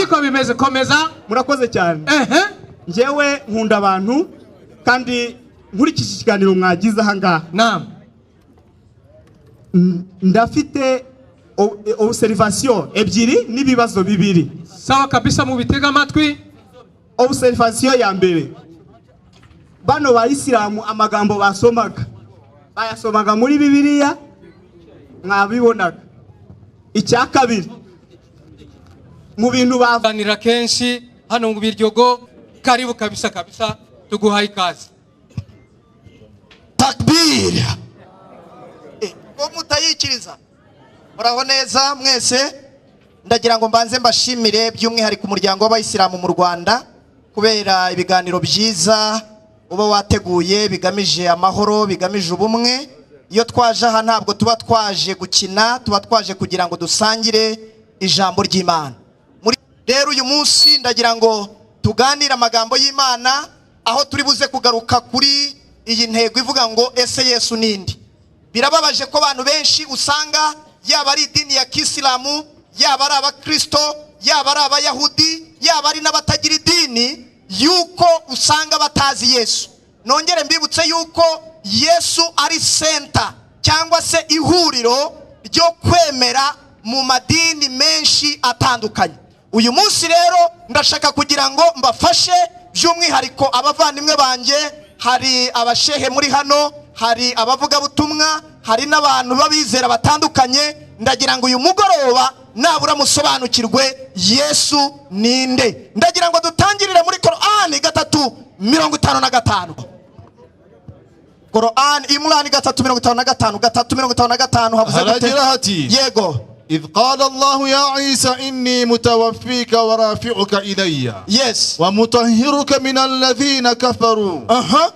Niko bimeze, komeza. Murakoze cyane. Ehe. Njyewe nkunda abantu, kandi nkurikije ikiganiro mwagize aha ngaha, Naam. Ndafite observation ebyiri n'ibibazo bibiri. Sawa kabisa, mubitega amatwi. Observation ya mbere, bano bayisilamu amagambo basomaga bayasomaga muri Bibiliya, mwabibonaga. Icya kabiri, mu bintu Ganira kenshi hano mu Biryogo. Karibu kabisa kabisa, tuguhaye ikaze. Takbir! Ko mutayikiriza? Muraho neza mwese. Ndagira ngo mbanze mbashimire by'umwihariko umuryango w'Abayisilamu mu Rwanda kubera ibiganiro byiza uba wateguye bigamije amahoro, bigamije ubumwe. Iyo twaje aha ntabwo tuba twaje gukina, tuba twaje kugira ngo dusangire ijambo ry'Imana. Rero uyu munsi ndagira ngo tuganire amagambo y'Imana, aho turi buze kugaruka kuri iyi ntego ivuga ngo: "Ese Yesu ninde?" Birababaje ko abantu benshi usanga, yaba ari idini ya Kisilamu, yaba ari Abakristo, yaba ari Abayahudi, yaba ari n'abatagira idini, yuko usanga batazi Yesu. Nongere mbibutse yuko Yesu ari center cyangwa se ihuriro ryo kwemera mu madini menshi atandukanye. Uyu munsi rero ndashaka kugira ngo mbafashe, by'umwihariko abavandimwe banjye. Hari abashehe muri hano, hari abavugabutumwa, hari n'abantu b'abizera batandukanye. Ndagira ngo uyu mugoroba nabura musobanukirwe Yesu ninde. Ndagira ngo dutangirire muri Korani 3:55. Korani Imurani 3:55, 3:55, havuze gute? Haragira hati: Yego. إذ قال الله يا عيسى إني متوفيك ورافعك إلي ومطهرك من الذين كفروا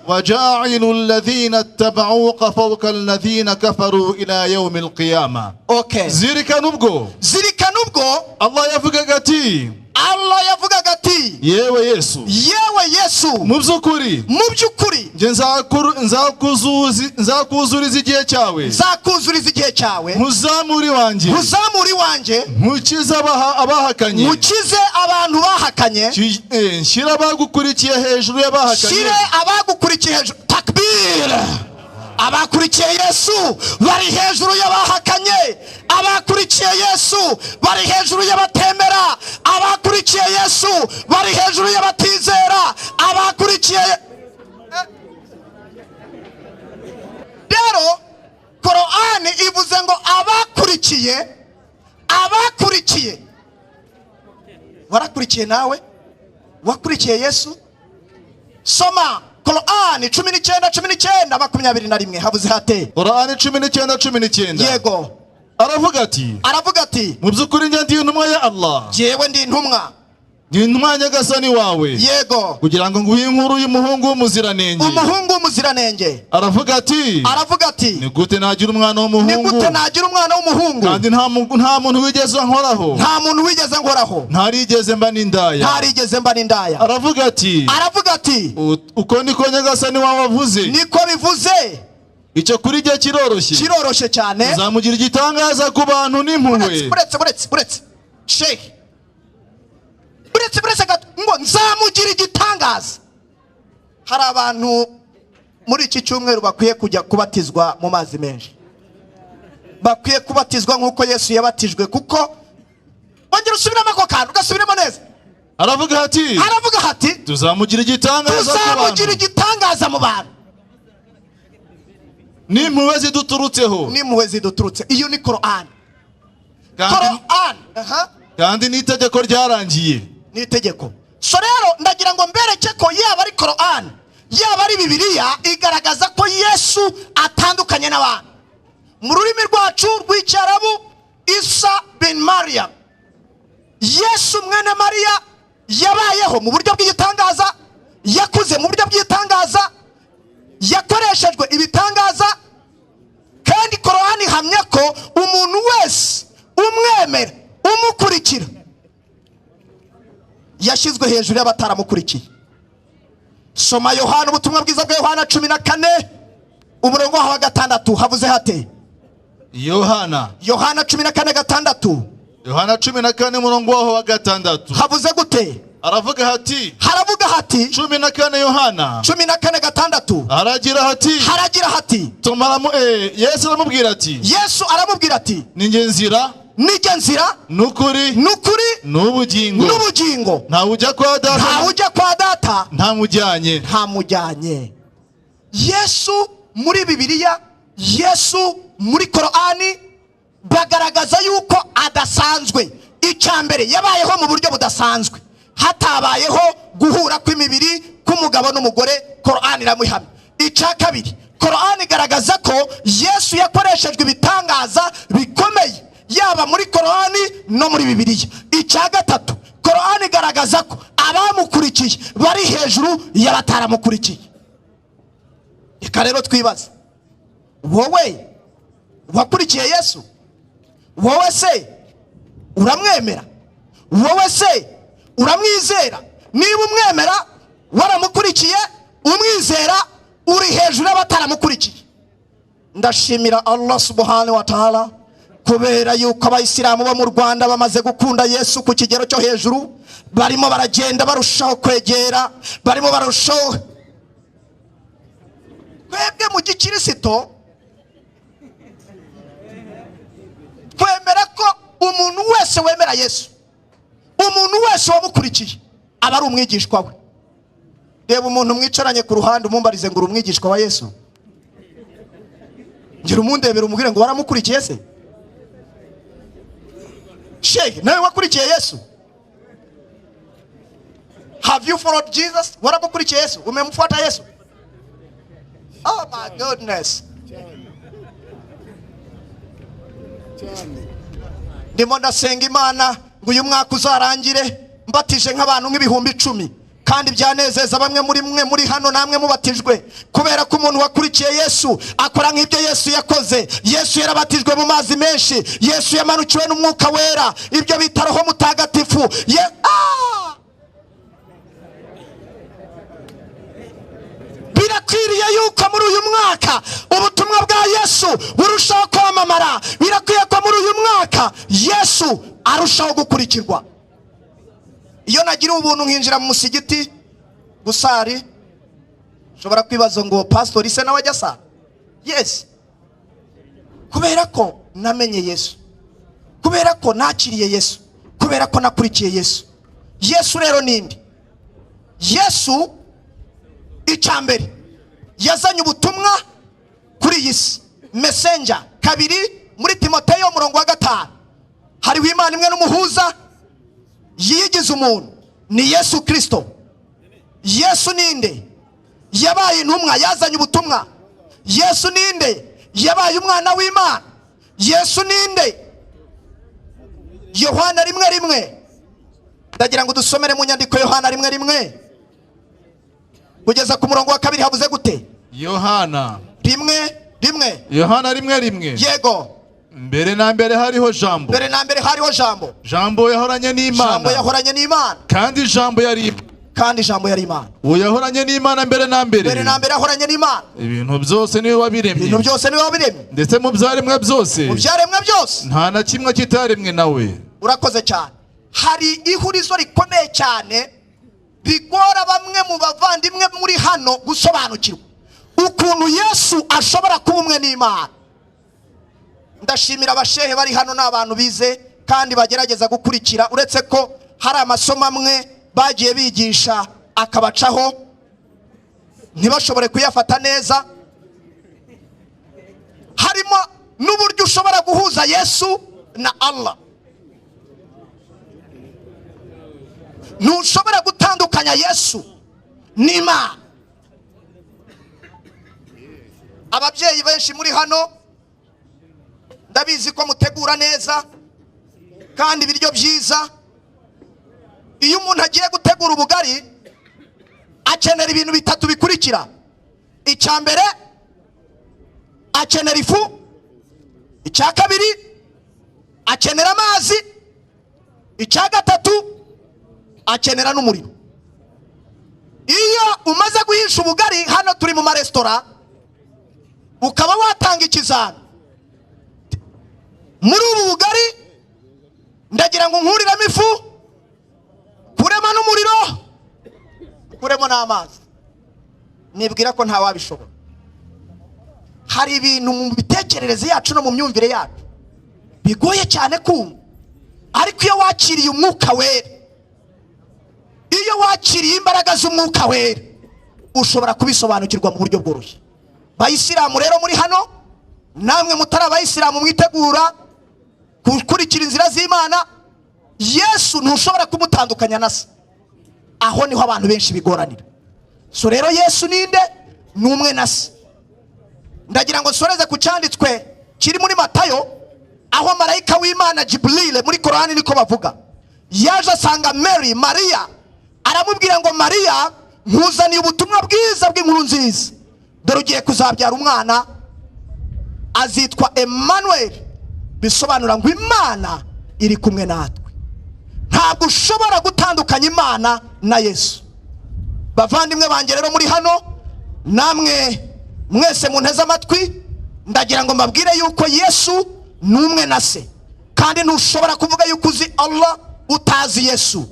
وجاعل الذين اتبعوك فوق الذين كفروا إلى يوم القيامة. Zirikana ubwo Zirikana ubwo Allah yavugaga ati: Allah yavugaga ati: "Yewe Yesu, "Yewe Yesu, mu by'ukuri mu by'ukuri njye nzakuzuriza igihe cyawe, nzakuzuriza igihe cyawe, nkuzamure iwanjye, nkuzamure iwanjye, nkukize abahakanye, mukize abantu bahakanye, nshyire abagukurikiye hejuru y'abahakanye." Shyire abagukurikiye hejuru. Takbir! Abakurikiye Yesu bari hejuru y'abahakanye, abakurikiye Yesu bari hejuru y'abatemera, abakurikiye Yesu bari hejuru y'abatizera, abakurikiye. Rero Korani ivuze ngo abakurikiye, abakurikiye. Warakurikiye nawe? Wakurikiye Yesu? Soma Korani 19, 19, 21, habuze hate? Korani 19:19. Yego. Aravuga ati: Aravuga ati: "Mu by'ukuri njye ndi intumwa ya Allah, "Jyewe ndi intumwa, ndi intumwa ya Nyagasani wawe, kugira ngo nguhe inkuru y'umuhungu w'umuziranenge." Umuhungu w'umuziranenge. Aravuga ati: Aravuga ati: "Ni gute nagira umwana "Ni w'umuhungu gute nagira umwana w'umuhungu kandi nta muntu wigeze ankoraho, nta muntu wigeze ankoraho, ntarigeze mba n'indaya?" Ntarigeze mba n'indaya?" Aravuga ati: Aravuga ati: "Uko niko Nyagasani wawe avuze. "Niko bivuze." Icyo kuri jye kiroroshye. Kiroroshye cyane. Uzamugira igitangaza ku bantu n'impuhwe." Buretse, buretse, buretse, sheikh, buretse, buretse gato. Ngo nzamugira igitangaza. Hari abantu muri iki cyumweru bakwiye kujya kubatizwa mu mazi menshi, bakwiye kubatizwa nk'uko Yesu yabatijwe. Kuko wongera usubiremo ako kantu, ugasubiremo neza. Aravuga ati: Aravuga ati: "Tuzamugira igitangaza ku "Tuzamugira bantu igitangaza mu bantu n'impuhwe ziduturutseho." N'impuhwe ziduturutse. Iyo ni Korani. Kandi Korani, aha. kandi n'itegeko ryarangiye. Ni itegeko. So rero ndagira ngo mbereke ko yaba ari Korani, yaba ari Bibiliya, igaragaza ko Yesu atandukanye n'abantu. Mu rurimi rwacu rw'Icyarabu, Isa bin Mariya, Yesu mwene Mariya, yabayeho mu buryo bw'igitangaza, yakuze mu buryo bw'igitangaza, yakoreshejwe ibitangaza. Kandi Korani ihamya ko umuntu wese umwemera, umukurikira, yashyizwe hejuru y'abataramukurikiye. Soma Yohana, ubutumwa bwiza bwa Yohana 14, umurongo wa 6, havuze hate? Yohana. Yohana 14:6. Yohana 14, umurongo waho wa 6. Havuze gute? Aravuga hati, Haravuga hati. 14 Yohana 14:6. Haragira hati, Haragira hati. Toma Yesu aramubwira ati, Yesu aramubwira ati, ninjye nzira, nijye nzira, n'ukuri, n'ukuri, n'ubugingo, n'ubugingo, ntawe ujya kwa data, ntawe ujya kwa data ntamujyanye. Ntamujyanye. Yesu muri Bibiliya, Yesu muri Korani bagaragaza yuko adasanzwe. Icya mbere, yabayeho mu buryo budasanzwe, hatabayeho guhura kw'imibiri k'umugabo n'umugore. Korani iramuhamya. Icya kabiri, Korani igaragaza ko Yesu yakoreshejwe ibitangaza bikomeye, yaba muri Korani no muri Bibiliya. Icya gatatu, Korani igaragaza ko abamukurikiye bari hejuru y'abataramukurikiye. Reka rero twibaze, wowe wakurikiye Yesu, wowe se uramwemera? Wowe se uramwizera? Niba umwemera, waramukurikiye, umwizera, uri hejuru y'abataramukurikiye. Ndashimira Allah subhanahu wa ta'ala kubera yuko abayisilamu bo mu Rwanda bamaze gukunda Yesu ku kigero cyo hejuru. Barimo baragenda barushaho kwegera, barimo barushaho. Twebwe mu gikirisito twemera ko umuntu wese wemera Yesu, umuntu wese wamukurikiye, aba ari umwigishwa we. Reba umuntu mwicaranye ku ruhande, umumbarize ngo: "Uri umwigishwa wa Yesu?" Ngira umundebera, umubwire ngo: "Waramukurikiye se?" Shehe, nawe wakurikiye Yesu? Have you followed Jesus? Waramukurikiye Yesu? Umemfuata Yesu? Oh my goodness! Ndimo ndasenga Imana ngo uyu mwaka uzarangire mbatije nk'abantu nk'ibihumbi 10, kandi byanezeza bamwe muri mwe muri hano namwe mubatijwe, kubera ko umuntu wakurikiye Yesu akora nk'ibyo Yesu yakoze. Yesu yarabatijwe mu mazi menshi. Yesu yamanukiwe n'Umwuka Wera, ibyo bita Roho Mutagatifu. Ah! Birakwiriye yuko muri uyu mwaka ubutumwa bwa Yesu burushaho kwamamara. Birakwiye ko muri uyu mwaka Yesu arushaho gukurikirwa. Iyo nagiriwe ubuntu nkinjira mu musigiti gusari, nshobora kwibaza ngo: "Pasitori se nawe ajya asara?" Yes, kubera ko namenye Yesu, kubera ko nakiriye Yesu, kubera ko nakurikiye Yesu. Yesu rero ninde? Yesu, icya mbere, yazanye ubutumwa kuri iyi si, messenger. Kabiri, muri Timoteyo umurongo wa 5, hariho Imana imwe n'umuhuza yigize umuntu, ni Yesu Kirisito. Yesu ninde? Yabaye intumwa, yazanye ubutumwa. Yesu ninde? Yabaye umwana w'Imana. Yesu ninde? Yohana 1:1. Ndagira ngo dusomere mu nyandiko Yohana 1:1 kugeza ku murongo wa 2. Habuze gute? Yohana 1:1. Yohana 1:1. Yego. Mbere na mbere hariho Jambo. Mbere na mbere hariho Jambo. Jambo yahoranye Jambo n'Imana, yahoranye n'Imana, kandi Jambo yari kandi Ijambo yari Imana. Uwo yahoranye n'Imana mbere na mbere. Mbere na mbere yahoranye n'Imana. Ibintu byose niwe wabiremye, Ibintu byose niwe wabiremye, ndetse mu byaremwe byose mu byaremwe byose nta na kimwe kitaremwe nawe. Urakoze cyane. Hari ihurizo rikomeye cyane bigora bamwe mu bavandimwe muri hano gusobanukirwa, ukuntu Yesu ashobora kuba umwe n'Imana. Ndashimira abashehe bari hano, ni abantu bize kandi bagerageza gukurikira, uretse ko hari amasomo amwe bagiye bigisha akabacaho ntibashobore kuyafata neza. Harimo n'uburyo ushobora guhuza Yesu na Allah. Ntushobora gutandukanya Yesu n'Imana. Ababyeyi benshi muri hano, ndabizi ko mutegura neza kandi ibiryo byiza. Iyo umuntu agiye gutegura ubugari, akenera ibintu bitatu bikurikira: icya mbere, akenera ifu; icya kabiri, akenera amazi; icya gatatu, akenera n'umuriro. Iyo umaze guhisha ubugari, hano turi mu maresitora, ukaba watanga ikizami muri ubu bugari. Ndagira ngo nkuriremo ifu, kuremo n'umuriro, kuremo n'amazi. Nibwira ko ntawabishobora. Hari ibintu mu mitekerereze yacu no mu myumvire yacu bigoye cyane kumva, ariko iyo wakiriye umwuka wera, iyo wakiriye imbaraga z'umwuka wera, ushobora kubisobanukirwa mu buryo bworoshye. Bayisilamu rero muri hano, namwe mutari abayisilamu mwitegura gukurikira inzira z'Imana, Yesu ntushobora kumutandukanya na se. Aho niho abantu benshi bigoranira. So rero Yesu ninde? Ni umwe na se. Ndagira ngo nsoreze ku cyanditswe kiri muri Matayo, aho marayika w'Imana Jibril, muri Korani niko bavuga, yaje asanga Mary, Mariya, aramubwira ngo Mariya, nkuzaniye ubutumwa bwiza bw'inkuru nziza, dore ugiye kuzabyara umwana azitwa Emmanuel, bisobanura ngo Imana iri kumwe natwe. Ntabwo ushobora gutandukanya Imana na Yesu. Bavandimwe banjye rero muri hano, namwe mwese munteze amatwi, ndagira ngo mbabwire yuko Yesu ni umwe na se, kandi ntushobora kuvuga yuko uzi Allah utazi Yesu.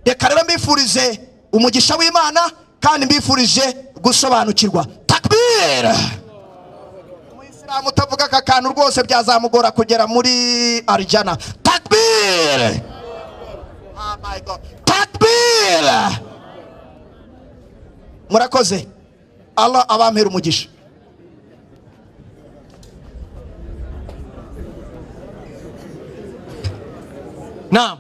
Reka rero mbifurize umugisha w'Imana, kandi mbifurije gusobanukirwa. Takbir! Umuyisilamu utavuga aka kantu rwose byazamugora kugera muri Arijana. Takbir! Oh my God. Takbir! Murakoze. Allah abampera umugisha. Naam.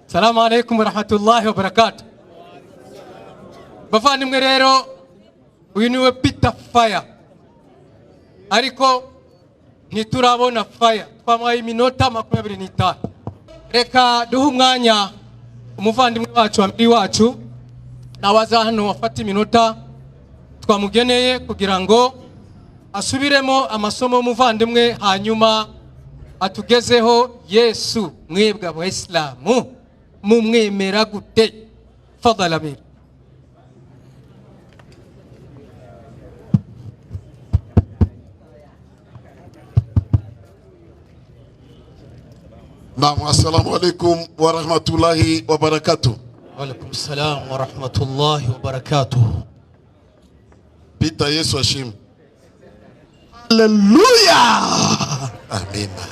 Salamu alaikum wa rahmatullahi wa barakatuh. Bavandimwe rero, uyu niwe Peter Fire, ariko ntiturabona Fire, twamuhaye iminota 25. Reka duhe umwanya umuvandimwe wacu, amiri wacu, nawe aza hano afate iminota twamugeneye kugira ngo asubiremo amasomo y'umuvandimwe, hanyuma atugezeho Yesu. Mwebwe abayisilamu mumwemera gute? Fadala Amir. Naam, assalamu alaikum wa rahmatullahi wa barakatuh. Wa alaikum salam wa rahmatullahi wa barakatuh. Peter, Yesu ashim. Hallelujah. Amina.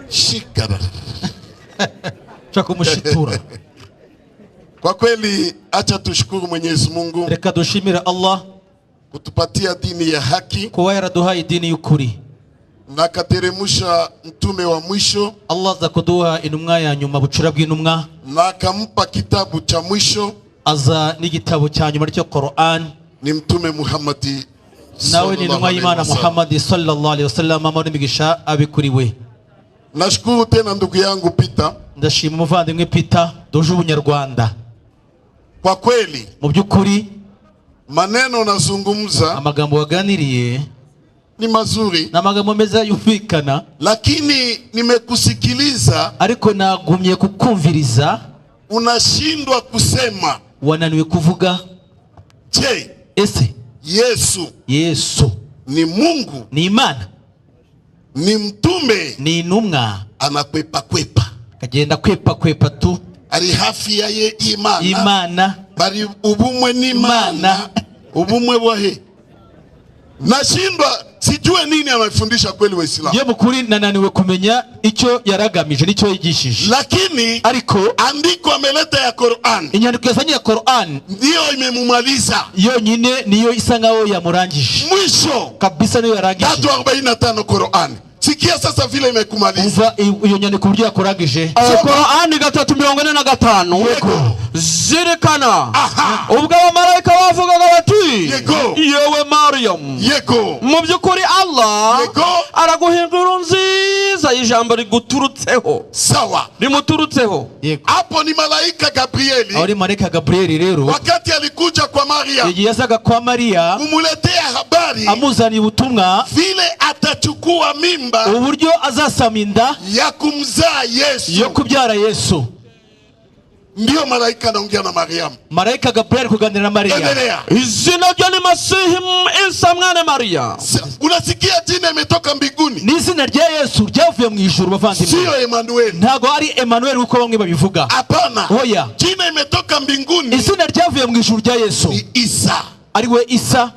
Shikara. Cha kumushitura. Kwa kweli acha tushukuru Mwenyezi Mungu. Reka dushimire Allah kutupatia dini ya haki. Kuba yaraduhaye idini y'ukuri. Na akateremusha mtume wa mwisho. Allah aza kuduha intumwa ya nyuma, bucura bw'intumwa. Na akampa kitabu cha mwisho. Aza n'igitabo cya nyuma cyo Quran. Ni mtume Muhammad Nawe ni intumwa y'Imana Muhammad sallallahu alaihi wasallam, amahoro n'imigisha abe kuri we. Nashukuru tena ndugu yangu Peter. Ndashima umuvandimwe Peter duje ubunyarwanda. Kwa kweli, mu by'ukuri, maneno nazungumza, amagambo waganiriye ni mazuri, ni amagambo meza yumvikana, lakini nimekusikiliza, ariko nagumye kukumviriza, unashindwa kusema, wananiwe kuvuga. Je, ese Yesu Yesu ni Mungu, ni Imana, ni mtume, ni intumwa, anakwepa kwepa, akagenda kwepa kwepa tu, ari hafi ya ye Imana, Imana bari ubumwe n'Imana, Imana. Ubumwe bwahe. Nashindwa, sijue nini amefundisha kweli Waislamu. Ye mukuri nananiwe kumenya icyo yaragamije nicyo yigishije. Lakini ariko andiko ameleta ya Qur'an, inyandiko yazanye ya Qur'an ndio imemumaliza. Yonyine niyo isa nkaho yamurangije. Mwisho kabisa niyo yarangije. 3:45 Qur'an. Sikia sasa vile imekumaliza. Umva iyo nyandiko uburyo yakurangije. Qur'an 3:45. Yego. Zirikana. Aha. Ubwo abamarayika bavugaga bati, Yego. Yewe Mariam. Yego. Mu by'ukuri Allah Yego. araguha inkuru nziza y'ijambo riguturutseho. Sawa. Rimuturutseho. Yego. Hapo ni malaika Gabrieli. Aho ni malaika Gabrieli rero. Wakati alikuja kwa Maria. Igihe yazaga kwa Maria. Kumuletea habari. Amuzaniye ubutumwa. Vile atachukua mimba. Uburyo azasama inda ya kumzaa Yesu. Yo kubyara Yesu. Ndio malaika anaongea na Mariamu. Marayika Gabriel kuganira na Mariya. Endelea. Izina rye ni Masihi Isa mwene Mariya. Unasikia jina imetoka mbinguni. Ni izina rya Yesu ryavuye mu ijuru bavandimwe. Sio Emmanuel. Ntago ari Emmanuel uko bamwe babivuga. Hapana. Oya. Jina imetoka mbinguni. Izina ryavuye mu ijuru rya Yesu ni Isa. Ariwe Isa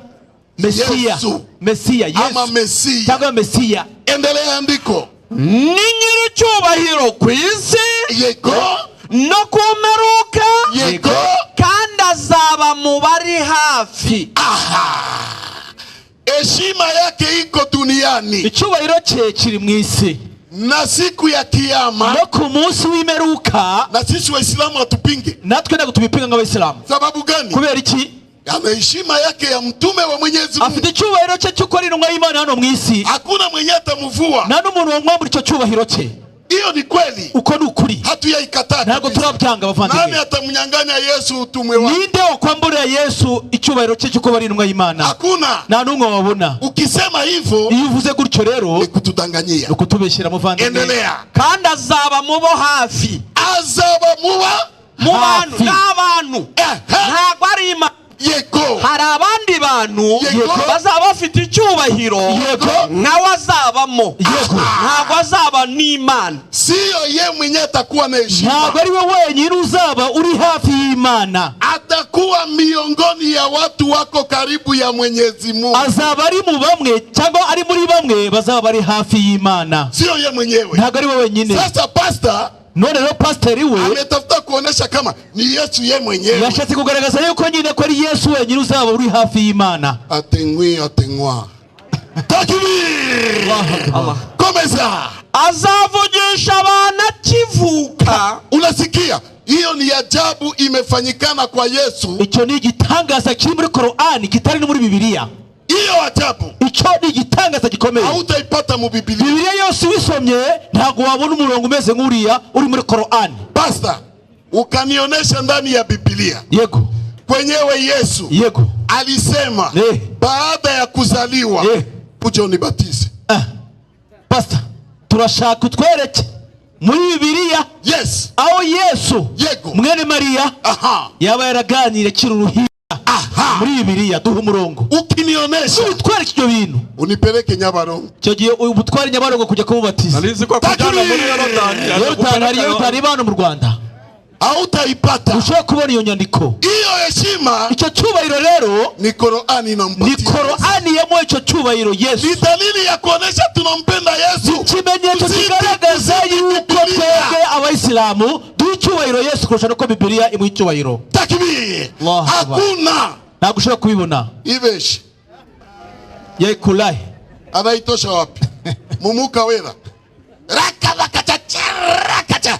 Mesiya. Yesu. Mesiya Yesu. Ama Mesiya. Cyangwa Mesiya. Endelea andiko. Ni nyiricyubahiro ku isi. Yego. No ku mperuka. Yego. Kandi azaba mu bari hafi. Aha. Heshima yake iko duniani. Icyubahiro cye kiri mu isi. Na siku ya kiyama. No ku munsi w'imperuka. Na sisi Waislamu hatupinge. Natwe ntabwo tubipinga nk'Abayisilamu. Sababu gani? Kubera iki? Ana heshima yake ya mtume wa Mwenyezi Mungu. Afite icyubahiro cye cy'uko ari intumwa y'Imana hano mu isi. Hakuna mwenye atamvua. Nta n'umuntu wamwambura icyo cyubahiro cye. Hiyo ni kweli. Uko ni ukuri. Hatuyaikataa. Ntabwo turabyanga bavandimwe. Nani atamnyang'anya Yesu utumwe wake? Ninde wakwamburira Yesu icyubahiro cye cy'uko ari intumwa y'Imana? Hakuna. Nta n'umwe wabona. Ukisema hivyo, iyo uvuze gutyo rero, ni kutudanganyia. Ni ukutubeshyera muvandimwe. Endelea. Kandi azaba mubo hafi. Azaba muba mu bantu n'abantu. Ntabwo ari Imana. Yego. Hari abandi bantu bazaba bafite icyubahiro nawe azabamo. Ntabwo azaba n'Imana. Siyo ye mwenye atakuwa na heshima. Ntabwo ari we wenyine uzaba uri hafi y'Imana. Atakuwa miongoni ya watu wako karibu ya Mwenyezi Mungu. Azaba ari mu bamwe cyangwa ari muri bamwe bazaba bari hafi y'Imana. Siyo ye mwenyewe. Ntabwo ari we wenyine. Sasa pastor none rero pasiteri we ametafuta kuonesha kama ni Yesu ye mwenyewe. Yashatse kugaragaza yuko nyine ko ari Yesu wenyine uzaba uri hafi y'Imana. Atengwi atengwa. Takbir! Allah. Komeza. Azavugisha abantu akivuka. Unasikia? Hiyo ni ajabu imefanyikana kwa Yesu. Icyo ni igitangaza kiri muri Korani kitari no muri Bibiliya. Hiyo ajabu. Icyo ni igitangaza gikomeye. Hautaipata mu Bibiliya. Bibiliya yose uyisomye ntabwo wabona umurongo umeze nk'uriya uri muri Korani. Pastor, ukanionesha ndani ya Bibiliya. Yego. Kwenyewe Yesu. Yego. Alisema baada ya kuzaliwa uje unibatize. Pastor, turashaka utwereke muri Bibiliya. Yes. Aho Yesu. Yego. Mwene Mariya. Aha. Yaba yaraganiriye akiri uruhinja. Aha. Muri Bibiliya duha umurongo. Ukinionesha utwereke ibyo bintu. Unipeleke Nyabarongo. Icyo gihe ubutware Nyabarongo kujya kumubatiza. Narizi ko akujyana muri Yorodani. Yorodani hari Yorodani ibana mu Rwanda. Hautaipata. Ushobora kubona iyo nyandiko. Hiyo heshima. Icyo cyubahiro rero ni Korani inampatia. Ni Korani yamuha icyo cyubahiro Yesu. Ni dalili ya kuonesha tunampenda Yesu. Ikimenyetso kigaragaza yuko twebwe Abayisilamu duha icyubahiro Yesu kurusha nuko Bibiliya imuha icyubahiro. Takbir. Hakuna. Ntabwo ushobora kubibona. Ibeshi. Yekulai. Anaitosha wapi? Mumuka wera. Raka raka cha raka cha.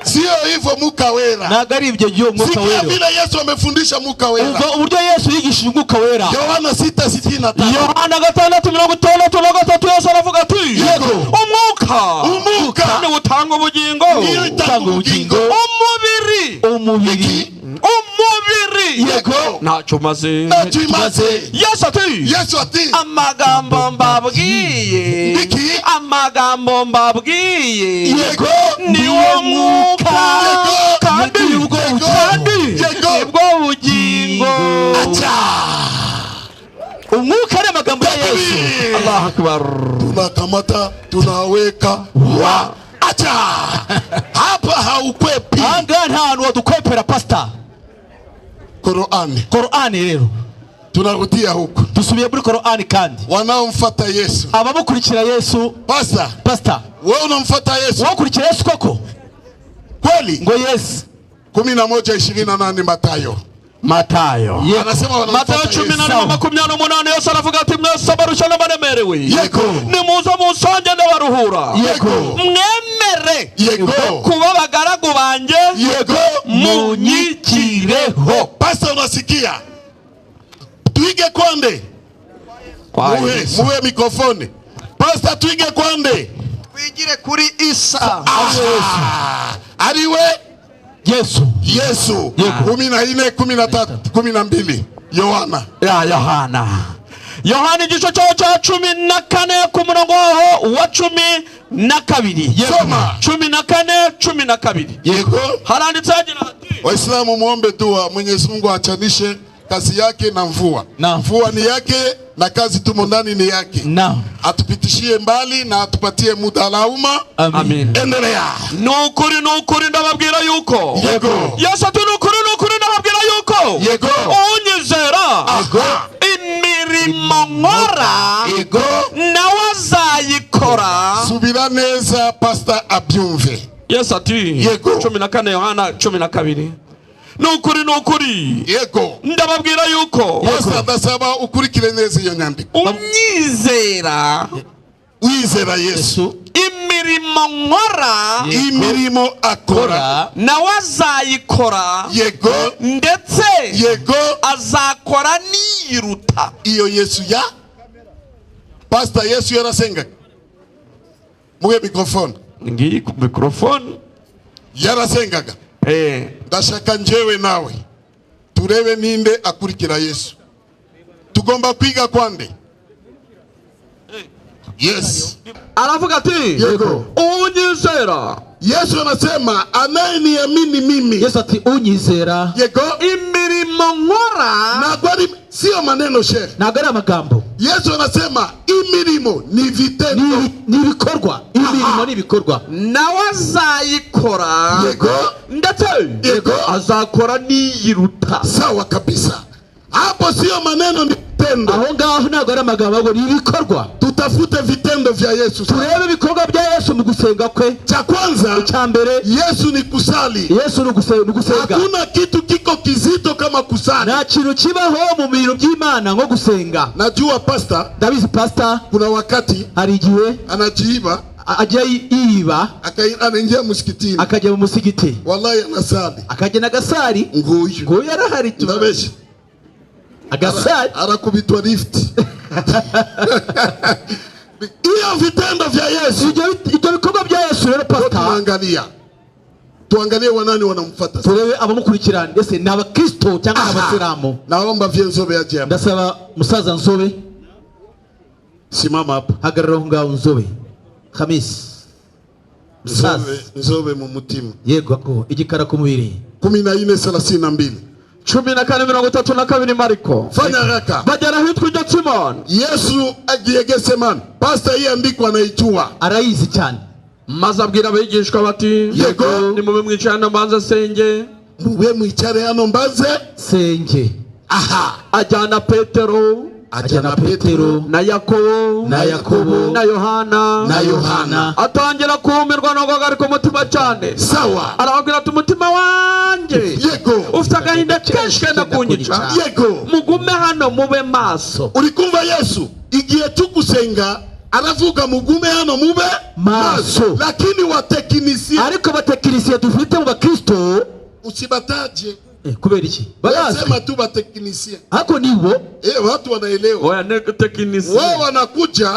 Sio hivyo muka wera. Ntabwo ari ibyo gihe umwuka wera. Sikia vile Yesu amefundisha muka wera. Umva uburyo Yesu yigishije umwuka wera. Yohana 6:63. Yohana 6:63 Yesu aravuga ati Yego. Umwuka. Umwuka ni utanga ubugingo. Ni utanga ubugingo. Umubiri. Umubiri. Umubiri. Yego. Ntacyo umaze. Ntacyo umaze. Yesu ati. Yesu ati. Amagambo mbabwiye. Iki. Amagambo mbabwiye. Yego. Niwo mwuka. Yego. Kandi Yego. kandi Yego. nibwo bugingo. Acha. Umwuka ni amagambo ya Yesu. Allahu Akbar. Tunakamata tunaweka wa acha. Hapa haukwepi. Aha nta hantu wadukwepera pastor. Korani. Korani rero. Tunarudia huko. Dusubiye muri Korani kandi. Wanaomfuata Yesu. Abamukurikira Yesu. Pastor. Pastor. Wewe unamfuata Yesu. Wewe ukurikira Yesu koko? Kweli? Ngo Yesu. 11:28 Mathayo. Matayo. Anasema Matayo 14:28 Yesu aravuga ati mwese abarushye n'abaremerewe. Yego. Nimuze munsange ndabaruhura. Yego. Mwemere. Yego. Kuba abagaragu banjye. Yego. Munyigireho. Pastor, unasikia? Tuige kwande. Muwe mikrofoni. Pastor, tuige kwande. Twigire kuri Isa. Ariwe Yesu. Yesu. 14, 13, 12. Yohana. Ya Yohana. Yohana igice cyaho cya 14 ku murongo waho wa 12. Soma. 14 12. Yego. Haranditse hagira hati: Waislamu muombe dua, Mwenyezi Mungu achanishe kazi yake na mvua. Naam. Mvua ni yake na kazi tumo ndani ni yake. Naam. Atupitishie mbali na atupatie muda lauma. Amin. Endelea. Ni ukuri ndababwira yuko. Yego. Yesu ati ni ukuri ndababwira yuko. Yego. Unyizera Aha. imirimo nkora Yego. nawe azayikora. Subira neza Pastor abyumve. Yesu ati Yego. 14 Yohana 12. Ni ukuri Yego. ndababwira yuko Pastor ndasaba ukurikire neza iyo nyandiko. unyizera Wizera Yesu imirimo nkora imirimo akora nawe azayikora. Yego. Ndetse Yego. azakora niyiruta. Iyo Yesu ya Pastor Yesu yarasengaga. Muhe microphone. Ngiyi ku microphone. Yarasengaga. Ndashaka njyewe nawe turebe ninde akurikira Yesu. Tugomba kwiga kwande. Yes. Aravuga ati Yego. Unyizera. Yesu anasema anayeniamini mimi. Yesu ati unyizera. Yego. Imirimo nkora na kwani sio maneno sheikh. Ntabwo ari amagambo. Yesu anasema imirimo ni vitendo. Ni ibikorwa. Imirimo ni ibikorwa. Nawe azayikora. Yego. Ndetse Yego. azakora niyiruta. Sawa kabisa. Hapo sio maneno ni vitendo. Aho ngaho ntabwo ari amagambo ahubwo ni ibikorwa. Tutafute vitendo vya Yesu. Turebe ibikorwa bya Yesu mu gusenga kwe. Cha kwanza, icya mbere, Yesu ni kusali. Yesu ni gusenga. Hakuna kitu kiko kizito kama kusali. Nta kintu kibaho mu bintu by'Imana nko gusenga. Najua pastor, ndabizi pastor, kuna wakati hari igihe anajiiba, ajya yiba, anaingia msikitini, akajya mu musigiti, wallahi anasali, akagenda agasali. Nguyu nguyu arahari tu. Ndabesha. Agasali arakubitwa lift. Iyo vitendo vya Yesu, ibyo bikorwa bya Yesu rero pastor, tuangalia. Tuangalie wanani wanamfuata. Turebe abamukurikirana, ese ni abakristo cyangwa ni abasilamu? Naomba vye Nzobe aje hapa. Ndasaba musaza Nzobe. Simama hapa. Hagarara aho ngaho Nzobe. Khamis. Nzobe, Nzobe mu mutima. Yego ako igikara ku mubiri. 14:32. 14:32 Mariko. Fanya haraka. Bagera ahitwa Getsemani. Yesu agiye Getsemani. Pastor hii andiko anaijua. Arayizi cyane. Maze abwira abigishwa bati Yego. Nimube mwicare hano mbanze senge. Mube mwicare hano mbanze senge. Aha. Ajyana Petero, ajyana Petero na Yakobo, na Yakobo, na Yohana, na Yohana. Atangira kumirwa no guhagarika umutima cyane. Sawa. Arababwira ati umutima wanjye Yego. ufite agahinda kenshi kenda kunyica. Yego. Mugume hano mube maso. Uri kumva Yesu igihe cyo gusenga aravuga mugume hano mube maso. Lakini watekinisiye, ariko abatekinisiye dufite mu bakristo usibataje. Kubera iki? Barazwi. Sema tu batekinisiye. Hako nibo. Watu wanaelewa. Oya ne tekinisiye. Wao wanakuja.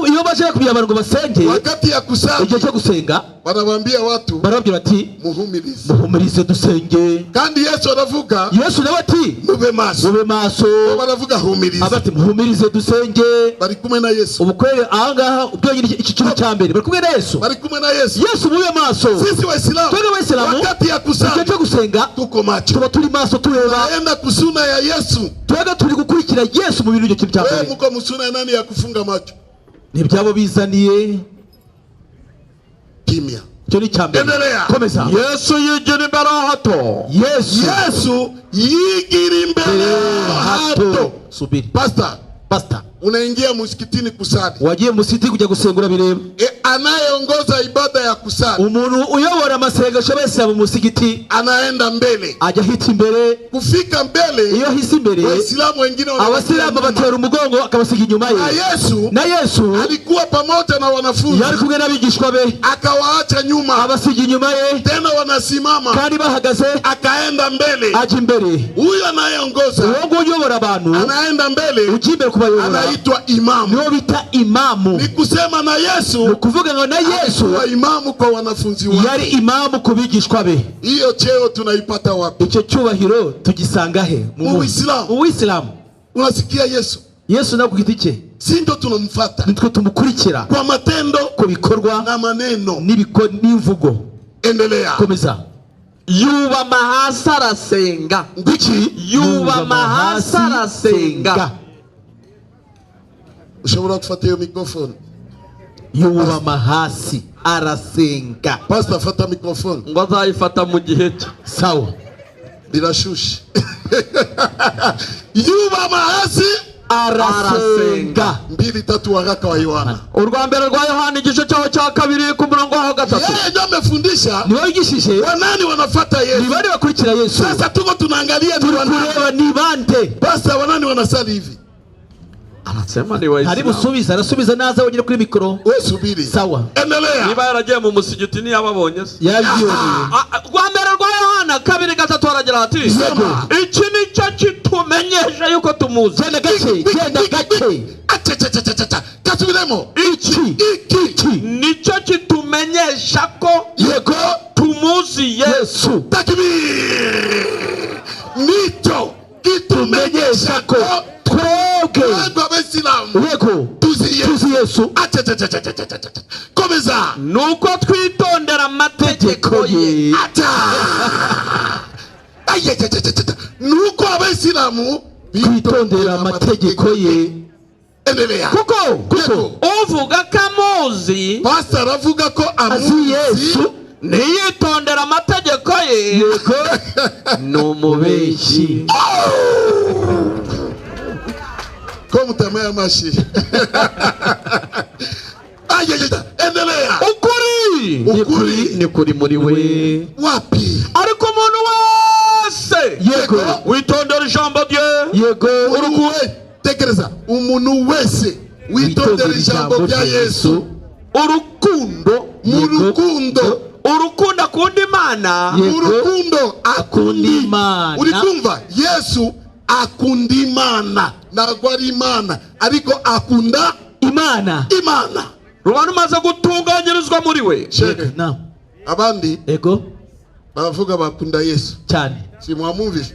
Iyo baje kubwira abantu ngo basenge, wakati ya kusali, igihe cyo gusenga, wanawaambia watu, barababwira ati muhumirize. Muhumirize dusenge. Kandi Yesu aravuga, Yesu nawe ati mube maso. Mube maso. Wao baravuga humirize. Abati muhumirize dusenge. Bari kumwe na Yesu. Ubukwere ahangaha byonyine iki kintu cya mbere bari kumwe na Yesu. Bari kumwe na Yesu. Yesu mube maso. Sisi Waislamu, twebwe Waislamu, wakati ya kusali, igihe cyo gusenga, tuko macho. Tuba turi maso tureba. Tunaenda kusuna ya Yesu. Twebwe turi gukurikira Yesu mu bintu ibyo kintu cya Wewe mbere. muko musuna nani ya kufunga macho? Ni byabo bizaniye. Kimya. Icyo ni icya mbere. Endelea. Komeza. Yesu yigira imbere hato. Yesu. Yesu yigira imbere hato. Subiri. Pastor. Pastor. Unaingia msikitini kusali. Wagiye msikiti kujya gusenga urabireba. Anayeongoza ibada ya kusali. Umuntu uyobora amasengesho wese mu musigiti anaenda mbele. Ajya ahita imbere. Kufika mbele. Iyo ahise imbere. Waislamu wengine wanabakia Abasilamu nyuma. batera umugongo akabasiga inyuma ye. Na Yesu, Na Yesu alikuwa pamoja na wanafunzi. Yari kumwe n'abigishwa be. Akawaacha nyuma. Abasiga inyuma ye. Tena wanasimama. Kandi bahagaze. Akaenda mbele. Ajya imbere. Huyo anayeongoza. Uwo nguwo uyobora abantu. Anaenda mbele. Ujya imbere kubayobora. Anaitwa imamu. Niwo bita imamu. Ni kusema na Yesu. Ni ukuvuga ngo na Yesu alikuwa imamu kwa wanafunzi wake. Yari imamu ku bigishwa be. Hiyo cheo tunaipata wapi? Icyo cyubahiro tugisanga he? Mu Uislamu. Mu Uislamu. Unasikia Yesu? Yesu nawe ku giti cye, si ndo tunamfuata nitwe tumukurikira kwa matendo ku bikorwa na maneno. N'imvugo. Endelea. Komeza. Yubama hasi arasenga. Ngwiki? Yubama hasi arasenga. Ushobora gufata iyo microphone? Yubama hasi arasenga. Pastor, fata microphone. Ngo azayifata mu gihe cye. Sawa. Birashushe. Yubama hasi arasenga. 2:3 waraka wa Yohana. Urwa mbere rwa Yohana, igice cyaho cya kabiri, ku murongo waho 3. Yeye ndio amefundisha Niwe wigishije wanani wanafuata ni Yesu. bande bakurikira Yesu. Sasa tuko tunaangalia ni Turi wanani. kureba ni bande. Pastor, wanani wanasali hivi? Arasema ni Hari wayisilamu. busubiza, arasubiza naza wenyine kuri mikoro. Wewe subiri. Sawa. Endelea. Niba yaragiye mu musigiti ntiyababonye se? Yabyiboneye. Rwa mbere rwa Yohana 2:3 aragira ati: Sema. Iki ni cyo kitumenyesha yuko tumuzi. Genda gake, genda gake. Acha cha cha cha cha. Kasubiremo. Iki. Iki. Nicyo kitumenyesha ko Yego. tumuzi Yesu. Yesu. Takbir. Nicho kitumenyesha ko twebwe twebwe Abayisilamu yego tuzi Yesu. Tuzi Yesu. Acha cha cha cha cha cha cha. Komeza. Nuko twitondera amategeko ye. Acha. Aye cha cha cha cha. Nuko Abayisilamu twitondera amategeko ye. Endelea. Kuko Kuko uvuga ko amuzi, Pastor aravuga ko azi amuzi Yesu, ntiyitondera amategeko ye, yego ni umubeshyi. Ko mutamaya amashi. Aye aye. Endelea. Ukuri Ukuri ni kuri muri we. Wapi? Ariko umuntu wese yego witondera ijambo rye, yego Umuntu we, tekereza, umuntu wese witondera ijambo rya Yesu urukundo mu rukundo, urukundo akunda Imana, mu rukundo akunda Imana. Uri kumva Yesu akunda Imana, ntabwo ari Imana ariko akunda Imana. Imana. Rubanda umaze gutunganyirizwa muri we. Sheke. Na. Abandi yego baravuga bakunda Yesu cyane. Si mwamwumvise?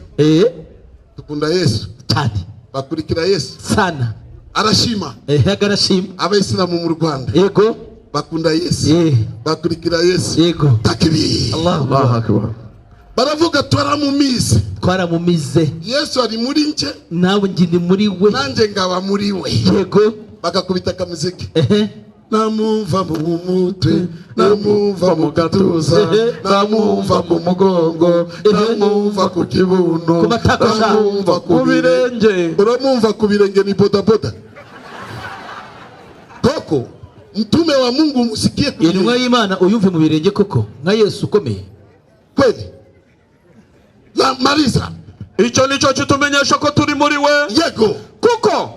Dukunda Yesu cyane. Bakurikira Yesu sana. Arashima. Arashima. Abayisilamu mu Rwanda yego bakunda Yesu, bakurikira Yesu. Yego. Takbir. Allahu Akbar. Baravuga twaramumize. Twaramumize. Yesu ari muri nje, nawe ngi ndi muri we, nanje ngaba muri we. Yego. Bakakubita kamuziki. Namumva mu mutwe, namumva mu gatuza, namumva mu mugongo, namumva ku kibuno, namumva ku birenge. Uramumva ku birenge ni bodaboda. Koko mtume wa Mungu musikie ku Intumwa y'Imana uyumve mu birenge koko nka Yesu ukomeye. Kweli. La Marisa. Icyo nicyo kitumenyesha ko turi muri we. Yego. Kuko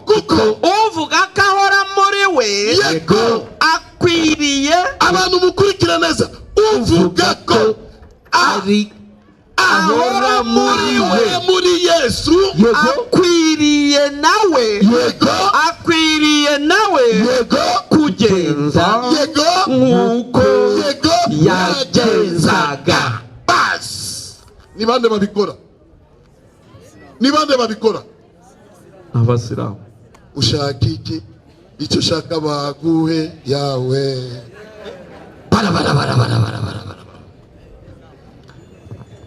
uvuga ko ahora muri we, yego akwiriye. Abantu mukurikira neza, uvuga ko ari ahora muri we, muri Yesu, akwiriye nawe, yego akwiriye nawe, yego kugenza, yego nk'uko yego yagenzaga. Bas. Ni bande babikora? Ni bande babikora? Abasilamu. Ushaka iki? Icyo ushaka baguhe yawe. Bara bara bara bara bara bara bara.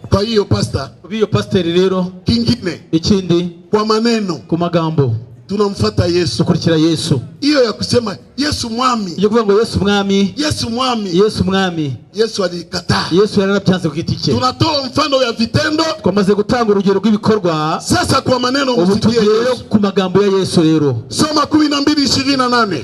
Kwa hiyo pastor, biyo pastor rero, kingine ikindi kwa maneno, ku magambo tunamfuata Yesu, dukurikira Yesu. Hiyo ya kusema Yesu mwami, iyo kuvuga ngo Yesu mwami, Yesu mwami, Yesu mwami, Yesu alikataa. Yesu yararabyanze ku giti cye. Tunatoa mfano ya vitendo, twamaze gutanga urugero rw'ibikorwa. Sasa kwa maneno ubu msikie tugiye Yesu. ku magambo ya Yesu rero. Soma 12:28.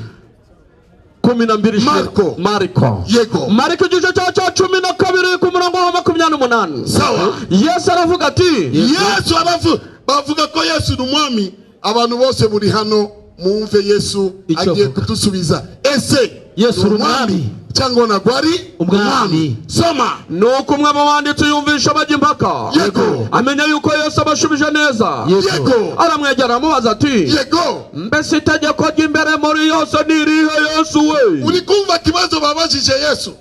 12 Marko. Marko. Yego. Marko igice cya 12 ku murongo wa 28. Sawa. Yesu aravuga ati, Yesu aravuga, bavuga ko Yesu ni umwami. Abantu bose muri hano mumve Yesu agiye kutusubiza. Ese Yesu uri umwami cyangwa ntabwo ari umwami? Soma. Nuko umwe mu banditsi yumvisha bajya impaka, Yego. amenya yuko Yesu abashubije neza. Yego. Aramwegera aramubaza ati, Yego. mbese itegeko ry'imbere muri yose ni irihe Yesu we? Uri kumva kibazo babajije Yesu?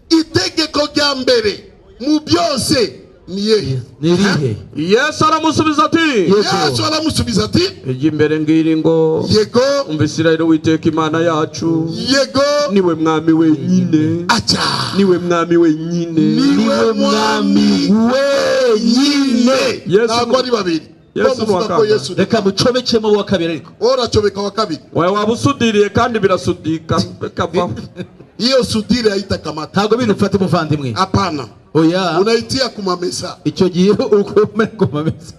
Itegeko rya mbere mu byose Ni yehe? Ni irihe? Yesu aramusubiza ati: Yesu aramusubiza ati: "Ijya imbere ngiri ngo: Yego. Umva Isirayeli, Uwiteka Imana yacu Yego. niwe mwami wenyine." Acha. Niwe mwami wenyine. Niwe mwami wenyine. Yesu Ntabwo ari babiri. Yesu Ko muvuga ni ko uwa Yesu Reka mucomekemo uwa kabiri ariko. Wowe uracomeka wa kabiri. Wawe waba usudiriye kandi birasudika bikavaho. Hiyo sudire haitakamata. Ntabwo bintu ufata, umuvandimwe. Hapana. Oya. Unaitia kumamesa. Icyo gihe ukomeye kumamesa.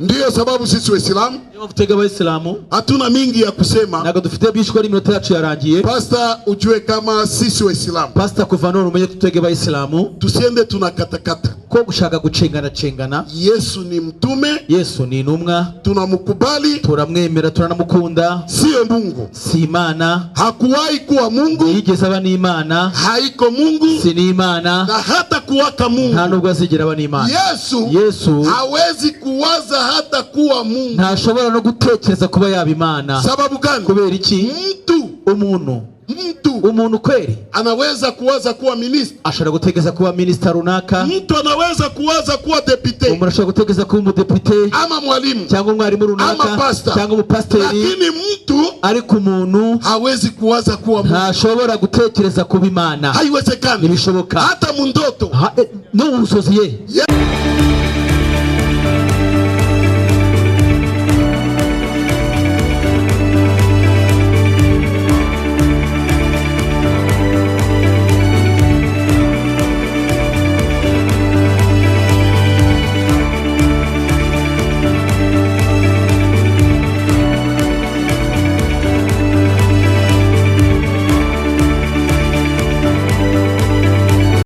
Ndiyo sababu sisi Waislamu Niyo mpamvu twebwe abayisilamu hatuna mingi ya kusema. ntabwo dufite byinshi kuko iminota yacu yarangiye. Pasta, ujue kama sisi Waislamu Pasita, kuva none umenye ko twebwe abayisilamu tusiende tunakatakata. ko gushaka gucengana cengana. Yesu ni mtume, Yesu ni intumwa, tunamkubali, turamwemera, turanamukunda. Siyo Mungu. Si Imana. Hakuwahi kuwa Mungu, Ntiyigeze aba n'Imana, haiko Mungu si n'Imana, na hata kuwaka Mungu. nta nubwo azigera aba n'Imana. Yesu, Yesu hawezi kuwaza hata kuwa Mungu. ntashobora no gutekereza kuba yaba Imana. Sababu gani? Kubera iki? Mtu Umuntu mtu umuntu kweli anaweza kuwaza kuwa ministre, ashobora gutekereza kuba minisita runaka, mtu anaweza kuwaza kuwa député umuntu ashobora gutekereza kuba umudepite ama mwalimu cyangwa umwarimu runaka ama pastor, cyangwa umupasiteri, lakini mtu ariko umuntu hawezi kuwaza kuwa Mungu. ntashobora gutekereza kuba Imana. Haiwezekani Ntibishoboka. hata mundoto. No mu nzozi ye.